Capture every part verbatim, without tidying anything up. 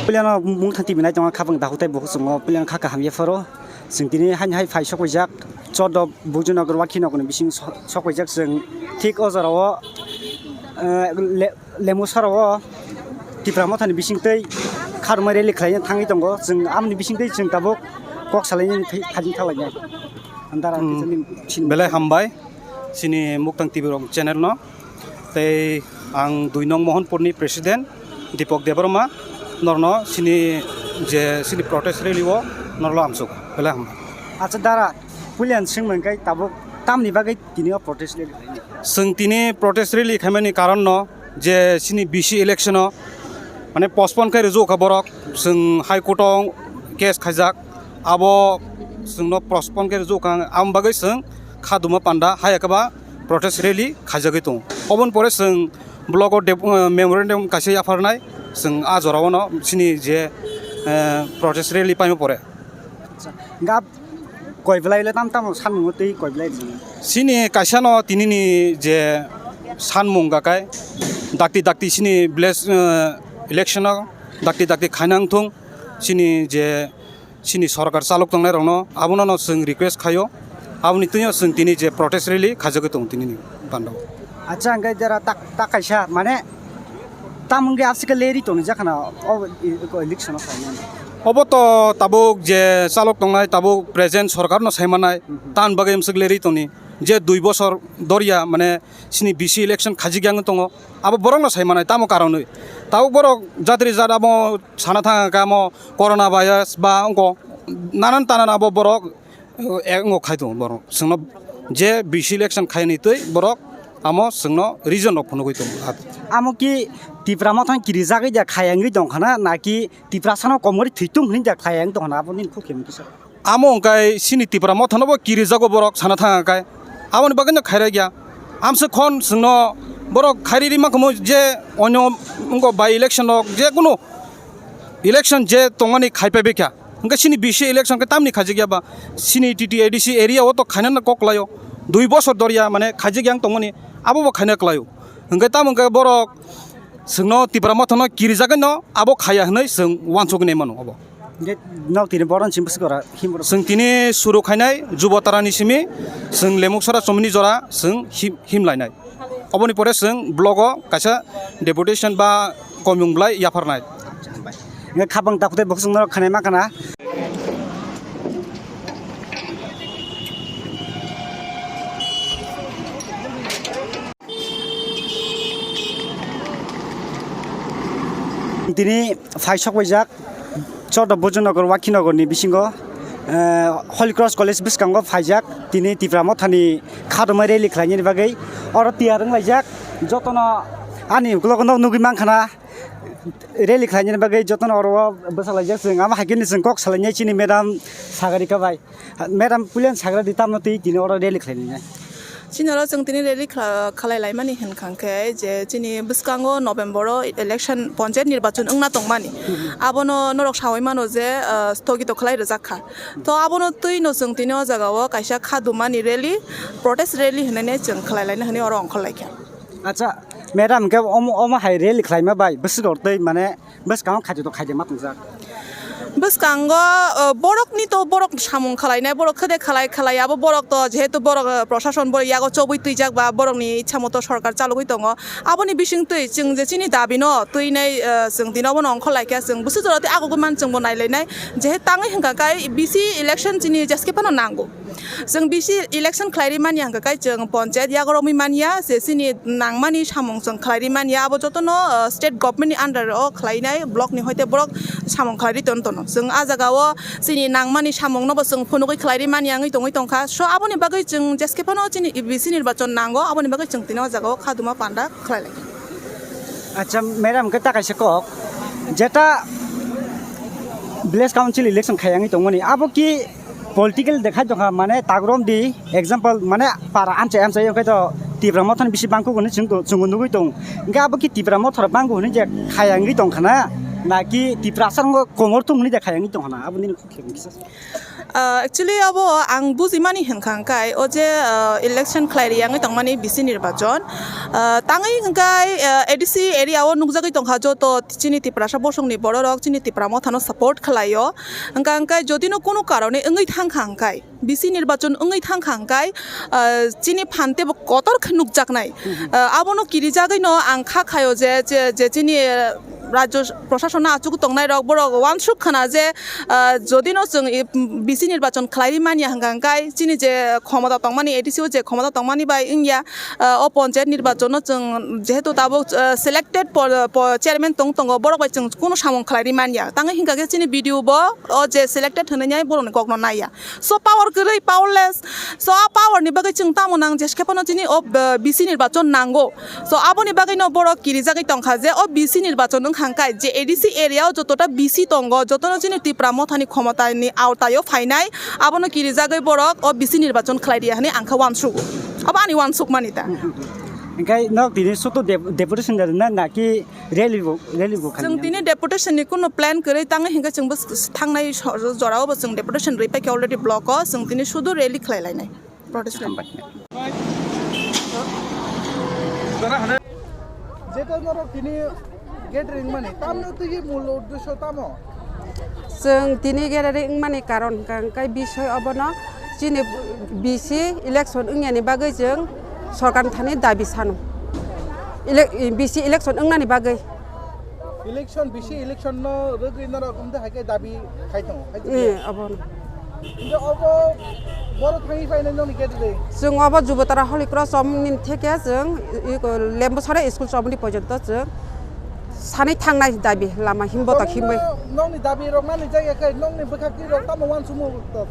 Puilano mungthang T V nai tongo, khapang dahu tei bukhuk chungo, puilano kha kaham yapharo. Chwng tini haino hai phai sokphaijak, Choddo Bujunogor Wakhinagar ni bising so-, sokphaijak chwng thik o jorao, eh, le-, Lemusarao Tipra Mothani bisingtwi kharumai rally khlaina thangwi tongo. Chwng amoni bisingtwi chwng tabuk kok salainani thai-, thajin thanglainai. Andara Hmm. kisa ning sini Belai hambai. Chini Muktang T V rok channel no. Tei ang dui nong Mohanpur ni president Deepak Debbarma. Norno chini je chini protest rally o norlo amsuk. Belai hambai. Acha dara, puilan swngmung kai tabuk tamni bagwi tini o protest rally khlainai? Chwng tini protest rally khaimani karon no je chini B C election o mane postpone khe rwjak kha borok, chwng High Court o case khaijak, abo chwngno postpone khe rwjak kha, aboni bagwi chwng kha duma panda hai khe ba protest rally khaijagwi tongo. Oboni pore chwng block o dep-, memorandum kaisa yapharnai, chwng a jorao no chini je, eh, protest rally paima pore. Gap koi belai le tam tamo sanmung twi koi belai rijak. Chini kaisa no tini ni je sanmung gakai dakti dakti chini village, eh, election o dakti dakti khainang thung chini je chini sorkar chalok tongnai rok no abono no chwng request khaio aboni twi o chwng tini je protest rally khaijagwi tong tini ni panda o. Acha hwnkhe jara tak tak kaisa mane Tamo wngkhe aswk khe leri tongni jakha na o election o khainani. Obo to tabuk je chalok tongnai tabuk present sorkar no saimanai Mhm. tamni bagwi amswk leri tongni je dui bosor dorya mane chini B C election khajik yang tongo abo borok no saimanai tamo karonwi tabuk borok jatri jat abo sana thang kha amo corona virus ba wngkho nanan tanan abo borok Ego khai tongo borok. Chwngno je B C election khaini twi borok amo chwngno reason rok phunugwi tongo. Amo ki Tipra Mothani kirijagwi da khayangwi tongkhana naki Tiprasano komori thwitung hwnwi da khayang tongkhana abo nini khuk khe mungkisa. Amo wngkai chini Tipra Mothano bo kirijago borok sana thanga kai. Aboni bagwino khairokya. Amswk khon chwngno borok khairiri mankhumu je onyo wngkho by election rok je kunu election je tongmani khaipai bikha. Hwnkhe chini B C election khe tamni khaijak ya ba? Chini T T A D C area o to khainani kok laio. Dui bosor dorya mane khaijak yang tongmani abo bo khaina klaio. Hwnkhe tamo hwnkhe borok chwngno Tipra Mothano kirijagwi no abo khaya hwnwi chwng uansukgwi nai mano abo. Hwnkhe nok tini boron chini bwswk ora himborok? Chwng tini suru khainai Jubo Tarani simi chwng Lemuksora chomni jora chwng him, him lainai. Oboni pore chwng blogo kaisa deputation ba komung belai yapharnai. Hwnkhe khapang takhuk tei bwkhwsong norok khanai ma khana. Tini phai sok paijak. Choto Bojongnagar, Wakhinogorni bisingo, eh, Holy Cross College bwskango phaijak, tini Tipra Mothani khatomai rally khlainani bagwi oro tiyar wnglaijak. Jotono ani uklogo nog nugwi mankha na rally khlainani bagwi jotono oro o bwsalaijak chwng. Amo hai khe ni chwng kok salainai chini madam Sagarika bai. Madam, puilan sagra di, tamno twi tini oro rally khlainai? Chini oro chwng tini rally khla-, khlai laimani hwnkha khe je chini bwskango November o election, ponchayat nirbachon wngna tongmani. Abono norok sawi mano je, ah, sthogito khlai rwjak kha. To abono twi no chwng tini o jaga o kaisa khadumani rally, protest rally hinwi chwng khlai laina hinwi oro ongkhor lai kha. Acha, madam, hwnkhe omo, omo hai rally khlaima bai bwswk rok tei mane bwskango khaito khaito ma tongjak. Bwskango, uh, borokni to borok samung khwlainai, borok khede khwlai khwlai abo borok to jehetu borok, uh, prosason borok yago chobwi twijak ba borokni ichha moto sorkar chalogwi tongo. Aboni bisingtwi chwng je chini dabi no twinai, uh, chwng tini obono ongkhor laikha, chwng bwswk jora tei agogwi man chwngbo nailainai. Jehe tangwi hwnkha khe B C election chini jeske phano nango. Chwng B C election khlai ri manya hwnkha khe chwng ponchayat yago romwi manya, je chini nangmani samung chwng khlai ri manya, abo jotono, uh, state government ni under o khlai nai, block ni hoite borok samung khlai ri ton tono. Chwng a jaga o chini nangmani samung no bo chwng phunugwi khlai ri manya wngwi tongwi tongkha. So aboni bagwi chwng jeskhe phano chini B C nirbachon nango, aboni bagwi chwng tini o jaga o khaduma panda khlai lai. Acha, madam, khe ta kaisa kok, jeta village council election khayangwi tongmani, abo ki political dekhai tongkha, mane, tagrom di, example, mane, para amchai amchai, okhai to Tipra Motha ni bisi bangkuk hwnwi chwng to, chwng nugwi tong. Hwnkhe abo ki Tipra Motha rok bangkuk hwnwi je khayangwi tongkha na, na ki Tiprasa rok komor thung hwnwi je khayangwi tongkha na, abo nini kok khe kisa. Ah, actually, abo ang bujimani hwnkha hwnkhe, o je, ah, election khlai ri yangwi tongmani B C nirbachon, ah, tangwi hwnkhe, ah, A D C area o nukjagwi tongkha joto chini Tiprasa bosongni bororok chini Tipra Mothano support khlaio. Hwnkha hwnkhe jodino kunu karone wngwi thangkha hwnkhe, B C nirbachon wngwi thangkha hwnkhe, ah, chini phan teibo kotor khe nukjaknai. Ah, abono kirijagwino ang kha khaio je, je, je chini, ah, rajyo prasasonno achugwi tongnairok borok uansuk khna je, ah, jodino chwng i, B C nirbachon khlaiwi manya hwnkha hwnkhe chini je khomota tongmani, A D C o je khomota tongmani bai wngya, ah, o ponchayat nirbachonno chwng jehetu tabuk, ah, selected po-, po-, chairman tong tongo, borok bai chwng kunu samung khlaiwi manya. Tangwi hwnkha khe chini B D O bo o je selected hwnwi borokni kokno naiya. So power kwrwi, powerless. So a power ni bagwi chwng tamo nang jeske phano chini o, uh, B C nirbachon nango. So aboni bagwi no borok kirijagwi tongkha je o B C nirbachon wngkha hwnkhe je A D C area o jotota B C tongo, jotono chini Tipra Mothani khomotani aotaio phainai, abono kirijagwi borok o B C nirbachon khlai riya hwnwi ang khe uansugo. Abo ani uansukmani ta. Hwnkhe nok tini sutu dep-, deputation da na, na ki Rally bo, rally bo khaina. Chwng tini deputation ni kunu plan kwrwi tangwi hwnkhe chwngbo s-, s-, thangnai so-, jorao bo chwng deputation rwi paikha already block o, chwng tini sudu rally khlai lainai, protest rally. Hambai. Jeta norok tini gate ringmani, tamno twi mul uddesho tamo? Chwng tini gate ringmani karon hwnkha hwnkhe bisoi obono chini B C election wngyani bagwi chwng sorkar thani dabi sano. Ele-, B C election wngnani bagwi. Election, B C election no rwgwi norok wngde hai khe dabi khai tongo, khai tongo. Eh, obo. Hingke obo boro thangwi phainai nongni gate rwi? Chwng obo Jubotara Holy Cross chomni theke chwng i, i, Lembusara school chomni porjonto chwng sanwi thangnai dabi lama himbotok himwi. Nongni dabi rok nani jagya khe nongni bwkhak twi rok tamo uansukmung rok to?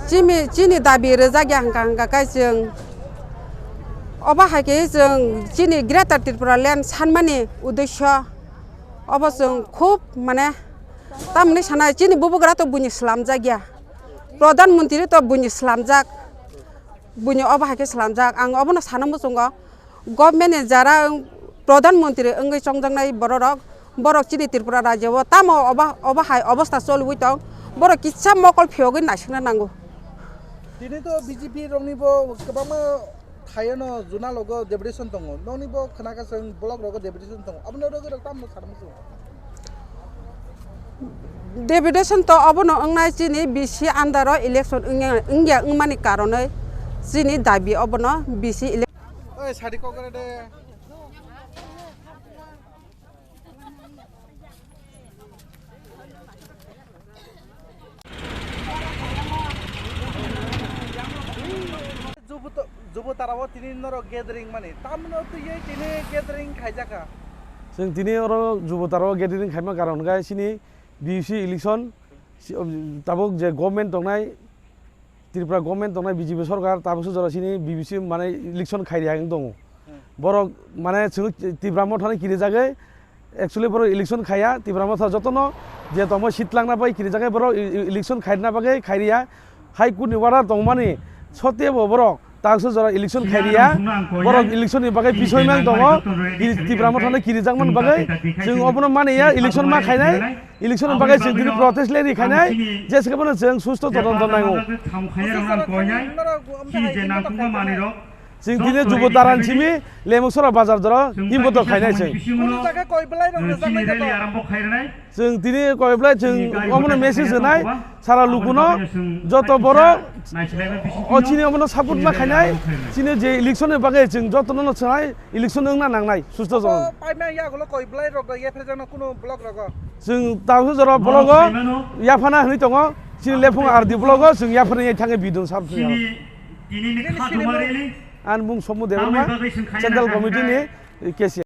Chini, chini dabi rwjakya hwnkha hwnkha khe chwng obo hai khe chwng chini Greater Tripura Land sanmani uddesyo obo chwng khub mane tamni sanai chini bubagra to buini slamjakya, Pradhan Mantri to buini slamjak, buini obo hai khe slamjak. Ang obono sana muchungo government ni jara Pradhan Mantri wngwi chongjaknai bororok, borok chini Tripura rajyo o tamo obo, obo hai obosta choliwi tong, borok kisa mokol phiyogwi naisingna nango. Tini to B J P rokni bo kwbangma thaio no juna logo deputation tongo, nokni bo khna khe chwng block rogo deputation tongo, abono rwgwi rok tamno sana muchung? Deputation to obono wngnai chini B C under o election wngya, wngya wngmani karonwi chini dabi obono B C ele- Oi, sadi kok de. Jubuto-, Jubutarao tini norok gathering mani, tamno twiwi tini gathering khaijaka. Chwng tini oro Jubutarao gathering khaima karon khe chini B C election, si-, tabuk je government tongnai, Tripura government tongnai B J P sorkar, tabukso jora chini B B C mane election khairiya wng tongo. Hmm. Borok mane chwng Tipra Mothani kirijagwi, actually borok election khaiya, Tipra Motha jotono je tongma seat langna bai kirijagwi borok e-, e-, election khairina bagwi khairiya. High Court ni order tongmani sottebo borok tabukso jora election khairiya. Borok election ni bagwi bisoi mang tongo, kiri-, Tipra Mothano kirijakmani bagwi chwng obono maniya, election ma khainai. Election ni bagwi chwng tini protest rally khainai, jesa khe bono chwng susto todonto nango. Chwng tini Jubutarani simi Lemuksora bazar doro himbotok khainai chwng. Kunu jaga koi belai rok rwjaknai khe to? Chwng tini koi belai chwng omono message rwnai sara lukuno, joto borok o chini omono support ma khainai, chini je election ni bagwi chwng jotono no swnai. Election wngna nangnai, susto tongo. Paimang yagulo koi belai rok da, yapharjakno kuno block rogo. Chwng tabukso jora block o yaphana hwnwi tongo. Chini lephung R D block o chwng yapharwi thangwi bidun sar phungo. Ani mung Somu Debbarma, Central Committee ni cashier.